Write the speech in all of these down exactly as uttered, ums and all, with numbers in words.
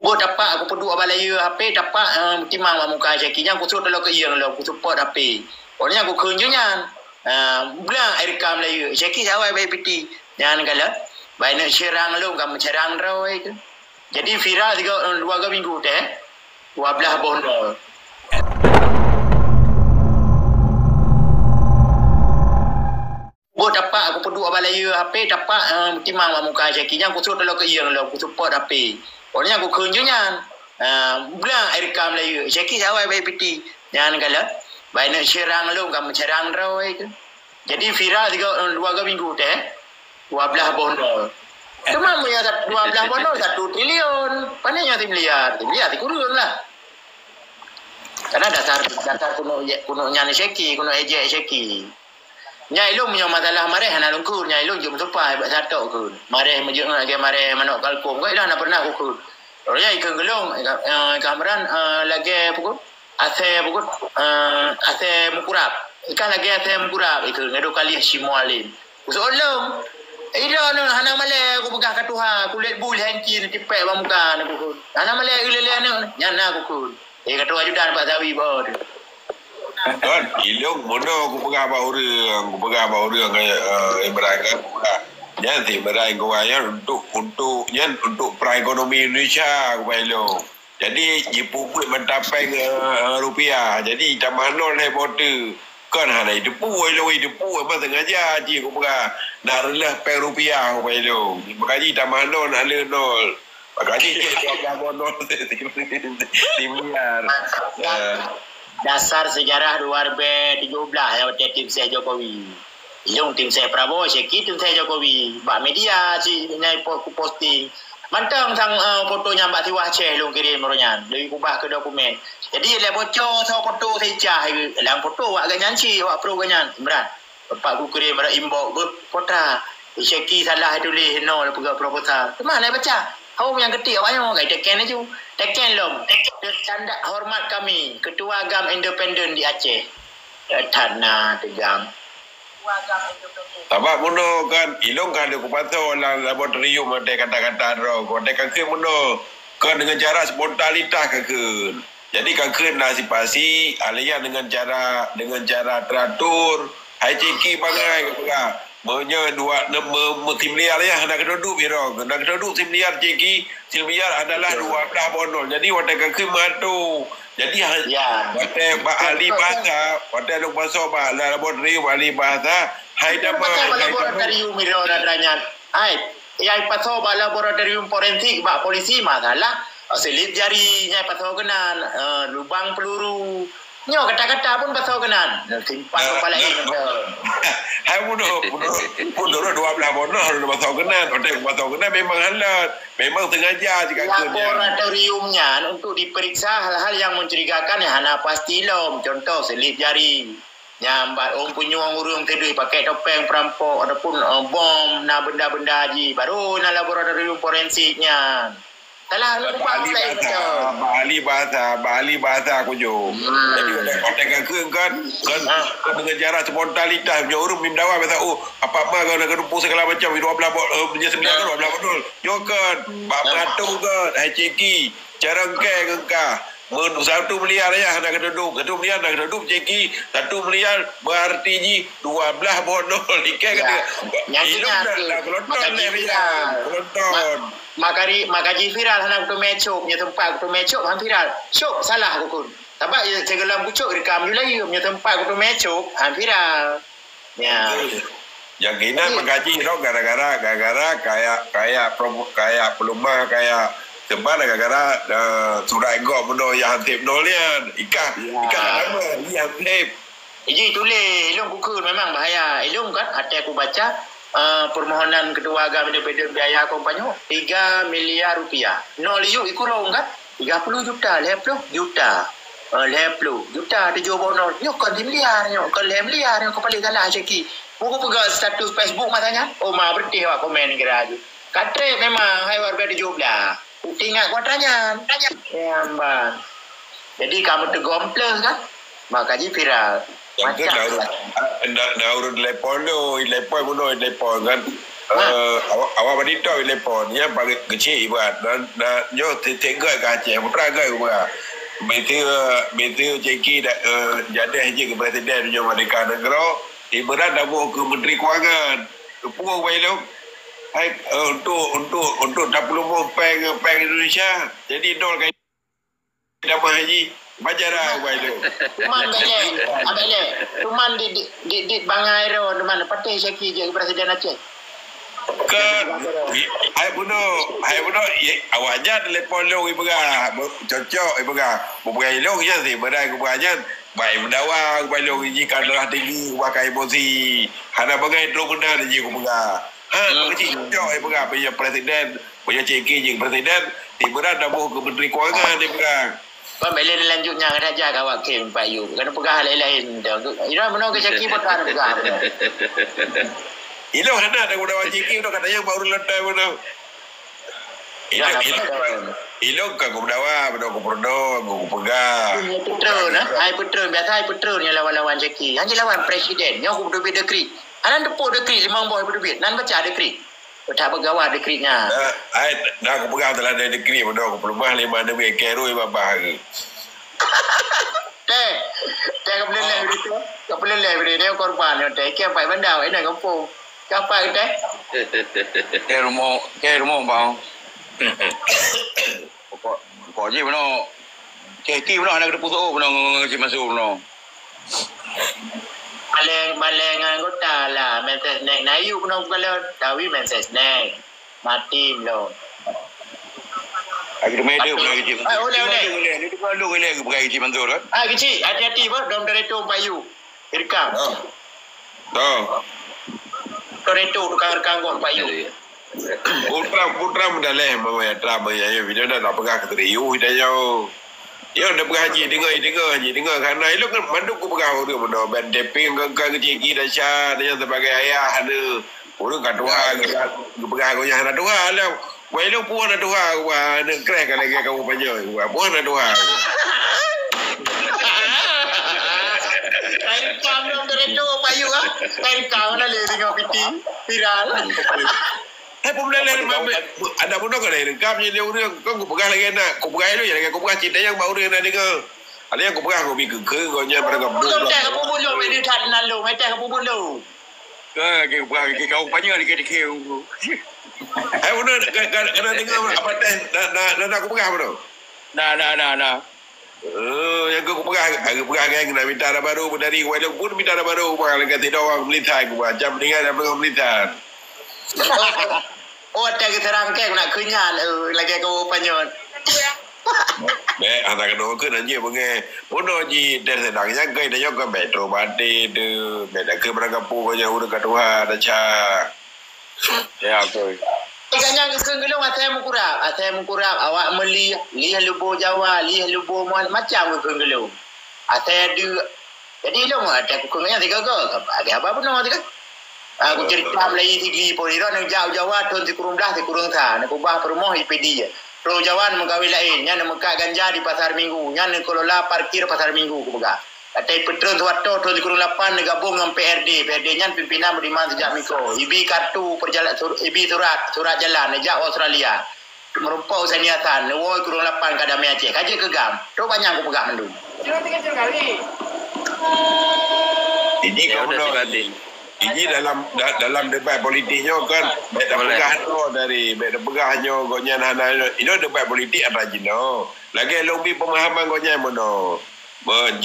Bôh tapak, kupeuduek bak layue H P, tapak, eh, timang bak muka Syeki. Nyan kusut lom keu ieng lom, kuseupôt H P. Awak nyan kukheun jih nyan. Ah, blang ai rekam layue. Syeki sawai bak piti. Nyan kalon. Bak ineuk seurang lom, ka meuseurang droe tu. Jadi viral tiga, dua ga minggu teh. Dua blah boh nol. Bôh tapak, kupeuduek bak layue H P, tapak, eh, timang bak muka Syeki. Nyan kusut lom keu ieng lom, kuseupôt H P. Awak nyan kukheun jih nyan. Ah, blang ai rekam layue. Syeki sawai bak piti. Nyan kalon. Bak ineuk seurang lom, ka meuseurang droe tu. Jadi viral tiga, dua ga minggu teh. Dua blah boh nol. Cuma meunyo sat-, dua blah boh nol satu triliun. Pane nyoe similiar? Similiar sikureueng lah. Karena dasar, dasar keuneuk, keuneuk nyan Syeki, keuneuk ejek Syeki. Nyan ilôn meunyoe masalah mareh hana lôn kheun, nyan ilôn jeuet meusumpah bak satok kheun. Mareh meujeuet lagèe mareh manok kalkôm, kok ilôn hana pernah kukheun. Lôn nyan ikheun keu lôn, eh, Kamran, eh, lagèe peue kheun? Asèe peue kheun? Eh, asèe meukurab. Ikah lagèe asèe meukurab ikheun, ngon dua kali si Mualem. Kusoe lôn. Ilôn hana malèe kupeugah ka tuha, kulét bui lhèe inci neutipèk bak muka neukukheun. Hana malèe ilée-ilée nyan na kukheun. Eh, ka tuha ajudan Pak Sawi bak tu. Kan, ilôn meunoe kupeugah bak ureueng, kupeugah bak ureueng, eh, Imran kan, kupeugah. Nyan si Imran kupeugah nyan untuk, untuk, nyan untuk perekonomian Indonesia, kupeugah ilôn. Jadi, jipeubuet mata péng, eh, rupiah. Jadi, tamah nol lé boh teuk. Kon hana jiteupeue, ilôn jiteupeue, memang sengaja jih kupeugah. Nak reuloh péng rupiah, kupeugah ilôn. Maka jih tamah nol, nak lheueh nol. Maka jih cit dua blah boh nol. Lima miliar. Eh. Dasar sejarah dua ribèe tujoh blah nyang watèe tim sukses Jokowi. Ilôn tim sukses Prabowo, Syeki tim sukses Jokowi. Bak media si nyan po-, posting. Mantong sang, eh, foto nyan bak siwah Aceh lôn kirém uroe nyan. Lôn kubah keu dokumen. Jadi, lé boco soe foto si Icah, lam foto awak gobnyan cit, awak pro gobnyan. Imran. Teumpat kukirém bak inbox, beuh, kontra. Syeki salah tuléh nol peugah proposal. Teuma hana baca. Hom nyang keutik awak nyoe, kai teken laju. Teken lom. Teken tanda hormat kami, Ketua GAM Independen di Aceh. Eh, that na teugang. Sabab meunoe kan, ilôn ka lheueh kupasoe lam laboratorium watèe kata-kata droe, watèe ka kheun meunoe, kon deungon cara spontanitas ka kheun. Jadi ka kheun antisipasi, alèh nyan deungon cara, deungon cara teratur, hai Syeki bangai ka peugah. Meunyoe dua, me-, me-, similiar nyan hana keudroe duek, Biro, hana keudroe duek similiar Syeki, similiar adalah dua blah boh nol. Jadi watèe ka kheun meuatur. Jadi, ha-, ya, watèe bak ahli bahasa, watèe lôn pasoe bak laboratorium ahli bahasa, hai tamah, hai tamah. Laboratorium Biro na nyan. Hai, nyang pasoe bak laboratorium forensik bak polisi masalah, eh, selip jari nyang pasoe keunan, eh, lubang peluru. Nyoe kata-kata pun pasoe keunan. Simpan kepala. Hai, bunoe, bunoe, bunoe dua blah boh nol, pasoe keunan. Otak pasoe keunan memang halat. Memang sengaja jika keunan. Laboratorium nyan untuk diperiksa hal-hal yang mencurigakan yang hana pasti lom. Contoh, selip jari. Nyan, bak ôn punyueng ureueng teudeh pakai topeng perampok ataupun, eh, bom, na benda-benda jih. Baru na laboratorium forensik nyan. Salah. Bak ahli bahasa, bak ahli bahasa, bak ahli bahasa kujong. Hmm. Jadi, otak, otak kakeueng kan, kan, kan dengan cara spontanitas. Nyoe ureueng mim dawa biasa, oh, apa ma kau nak kedupu segala macam, dua belah bo-, eh, punya sembilan kan, dua belah betul. Nyoe kan, bak meuatur kan, hai Syeki, cara engkai ngon kah. Mun satu miliar ya, nak keududuk, satu miliar nak keududuk, Syeki, satu miliar berarti jih dua belah boh nol. Ikai kata, nyan tu nyan tu. Dah kelonton leh, kelonton. Makari, makaji viral hana kuteumé cop, nyoe teumpat kuteumé cop, han viral. Cop salah kukun. Sabab ya, sigohlom kucop rekam ju laju, nyoe teumpat kuteumé cop, han viral. Ya. Nyang keunan makaji roh gara-gara, gara-gara kaya, kaya promo-, kaya peulumah, kaya sebab gara-gara, eh, surat gob bunoe nyang hansép nol nyan. Ikah, ikah nama, iya hansép. Iji tuléh, ilôn kukheun memang bahaya. Ilôn kan, até kubaca, eh, permohonan Ketua GAM Independen biaya kampanye tiga miliar rupiah. Nol iyup ikurong kan, tiga puluh juta, lhèe ploh juta. Eh, lhèe ploh juta tujoh boh nol. Nyoe kon similiar nyoe, kon lhèe miliar nyoe, kepala salah Syeki. Buku peugah status Facebook masa nyan, oh, ma beureuti awak komen kira aju. Ka trép memang, hai warga tujoh blah. Ingat kuat nyan. Ya, ban. Jadi, kamu teugom plus, kan? Maka ji viral. Macam na ureueng, na, na ureueng telepon tu, telepon bunoe, telepon, kan? Eh, awak, awak bak TikTok telepon, nyan pakai kecil ibarat. Dan, dan nyoh tiep-tiep göt ka Aceh, putra göt ubah. Betul, betul ceki dak, eh, jadah jih ke presiden nyoh Merdeka Negara, ibarat dah boh ke menteri kewangan. Teupeue ubah ilong. Hai, eh, untuk, untuk, untuk tapeuleumah peng, peng Indonesia. Jadi nol ka Jamaah haji, baca dah ubah ilong. Cuman bele, abele. Cuman di, di, di, di bangai ro, cuman pateh saki je presiden Aceh. Ke, hai bunoe, hai bunoe, ye, awak nyan telepon long ipeugah, cocok ipeugah. Bupeugah ilong nyan sih, berai kupeugah nyan. Baik mendawa, kupeugah ilong jih kan darah tinggi, kupeugah emosi. Hana bangai trok beuna jih kupeugah. Ha, hmm. Pakcik cocok ipeugah, punya presiden, punya ceki jih presiden, tiberan dah boh ke menteri kewangan ipeugah. Ban bele lanjut nyang raja ka awak kem Pak Yu. Kan peugah lain-lain. Ira meunoe ke caki peugah peugah. Ilong hana dah udah wajib ki udah kata yang baru letai meunoe. Ilong, ilong, ilong ka kudawa, meunoe ku peurunoe, ku peugah. Petron, eh? Hai petron, biasa hai petron nyang lawan-lawan caki. Hanya lawan presiden. Nyoe ku teubiet dekrit. Anan teupeue dekrit limong boh ku teubiet. Nan baca dekrit. Peugah beugawat dekrit nyan. Nah, ai, dah kupeugah teuladai dekrit, meunoe kupeuleumah lé mandum kero babah. Teh, teh ka peuleueh bri tu. Ka peuleueh bri ni korban nyoe teh. Ikan pai bandau, ina kampung. Kapai teh? Teh rumoh, teh rumoh bang. Pokok, pokok je meunoe. Ceh ki meunoe, hana geuteupeue soe meunoe, ngon, ngon, ngon, ngon, ngon, ngon, Maleng, maleng anggota lah, main sesnek. Nah, yuk meunoe bukan lewat, tawi main sesnek. Mati meunoe. Lagi tu medu lagi cik. Ah, boleh, boleh. Ni tu kalau boleh ke bukan cik Mansur kan? Ah, kecil, hati-hati bah, dom dari tu Pak Yu. Rekam. Oh. Oh. Dari tu rekam-rekam kong Pak Yu. Putra, putra mendaleh mama ya tra maya ya video dah nak pegang ke teriu kita yo. Yo dah pegang haji dengar, dengar haji dengar karena elok kan manduk ku pegang orang mendok ban deping kan kan kecil kita sya dan yang sebagai ayah ada. Ureueng ka tuha, geupeugah gobnyan hana tuha lom. Wai lôn puih na tuha, wah, aneuk kreh ka lagèe kamoe panyöt. Wah, puih na tuha. Kain pam lom dari tu, payu, ah. Kain kau na lé singoh piti. Viral. Hai, peue bunoe lé, ada bunoe ka lé rekam je lé ureueng. Kau kupeugah lagèe na, kupeugah lé lagèe kupeugah cerita nyang bak ureueng na deungö. Ada nyang kupeugah, kubi keu-keu, gobnyan pada ka bulong. Bulong, tak, apa bulong, ini tak nalung, eh, tak, apa bulong. Ka, ke, bukan, ke, kau panyang, ke, ke, ke. Eh, betul, ka, ka, ka na deungö apa teh, na, na, na, na kupeugah apa tu? Na, na, na, na. Eh, nyang kupeugah, kupeugah, kan, kena minta dah baru, dari Kuala Lumpur minta dah baru, bukan, kata dia orang Melisan, kupeugah, macam dengan apa dengan Melisan. Oh, watèe geuseurang kèe nak keu nyan, eh, lagèe keu panyöt. Bèk, hana keunoe keu nan jih beungèh. Bunoe jih dan seudang nyan keu tanyoe kan bèk trok baté teuh, bèk takheun barangkapeue keu nyan ureueng ka tuha, desya. Ya, beutôi. Gobnyan geukheun geulong asai meukurab, asai meukurab awak meuli, lieh lubô Jawa, lieh lubô mon, macam geukheun geulong. Asai deuk. Jadi lôn watèe kukheun nyan sigoe-goe, lagèe haba bunoe sigoe. Ah, kucerita mulai sigi pun, ira neujak u Jawa thôn sikureueng blah, sikureueng sa, neukeubah peurumoh di Pidie. Trok u Jawa neumeukawen laén, nyan neumeukat ganja di Pasar Minggu, nyan neukelola parkir Pasar Minggu, kupeugah. Watèe Petron Suharto thôn sikureueng lapan neugabong ngon P R D, P R D nyan pimpinan Budiman Sujatmiko. Ibi kartu perjala-, sur-, ibi surat, surat jalan, neujak u Australia. Meurumpok Husaini Hasan, neuwoe kureueng lapan ka damé Aceh. Ka jeuet keu GAM. Trok banyak kupeugah mandum. Ini kamu dah, ini dalam da-, dalam debat politik nyoe kan, bèk tapeugah droe dari, bèk tapeugah nyoe gobnyan hana, ini debat politik hana jinoe. Lagèe lobby pemahaman gobnyan meunoe.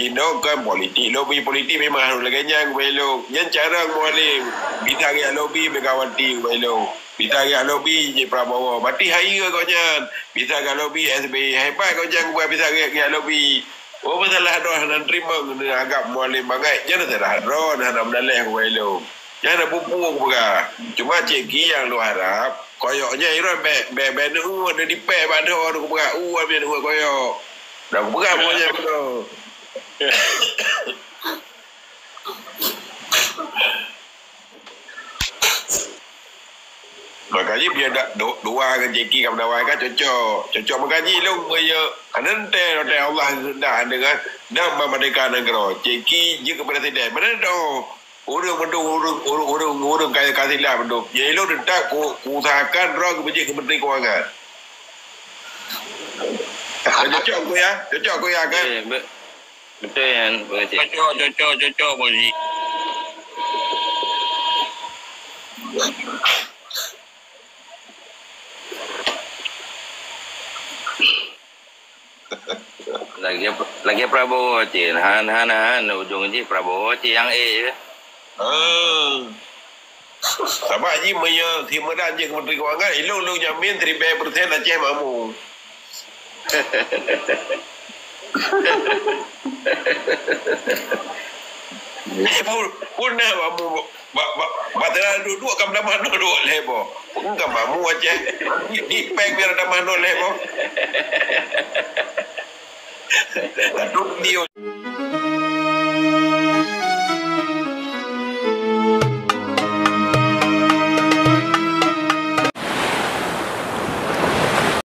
Jinoe kan politik, lobby politik memang harôh lagèe nyan, Kubailong. Nyan cara Mualem. Bisa geujak lobby Megawati, Kubailong. Bisa geujak lobby Prabowo. Berarti hai gobnyan. Bisa geujak lobby S B Y. Hebat gobnyan, bisa geujak lobby. Oh, masalah droe hana teurimong, anggap Mualem bangai. Nyan salah droe, hana meudaleh, Kubailong. Nyan na peue-peue kupeugah. Cuma cit ki nyang lôn harab, koyok nyan Iron bèk, bèk, bèk neueu, neudipèk bak dhoe, kupeugah, "Uh, amai neueu koyok." Dah kupeugah pokok nyan beutôi. Makajih biar dak do-, dua ngon cit ki ka meudawai ka cocok. Cocok makajih lôn, ya. Karena entah, entah Allah kehendak dengan, dan memerdeka negara. Cit ki jeuet keu presiden. Mana dah? Ureueng mandum, ureueng, ureueng, ureueng, ureueng kaya kasih lah mandum. Ya, ilong tetap ku, ku usahakan droe keu beujeuet keu Menteri Keuangan. Cocok ku ya? Cocok ku ya, kan? Eh, be-, betul, Yan. Betul. Cocok, cocok, cocok, Bozi. Lagèe, lagèe Prabowo cit. Han, han, han. Ujong jih Prabowo cit nyang A je. Ah. Sabab jih meunyoe si Medan jeuet keu Menteri Keuangan, ilong lôn jamin siribèe persen Aceh makmu. Pun, pun na makmu. Ba, ba, ba teulah duek-duek ka meutamah nol duek lhèe boh. Peue ka makmu Aceh? Di, di pèng biar tamah nol lhèe boh. Aduh, dia.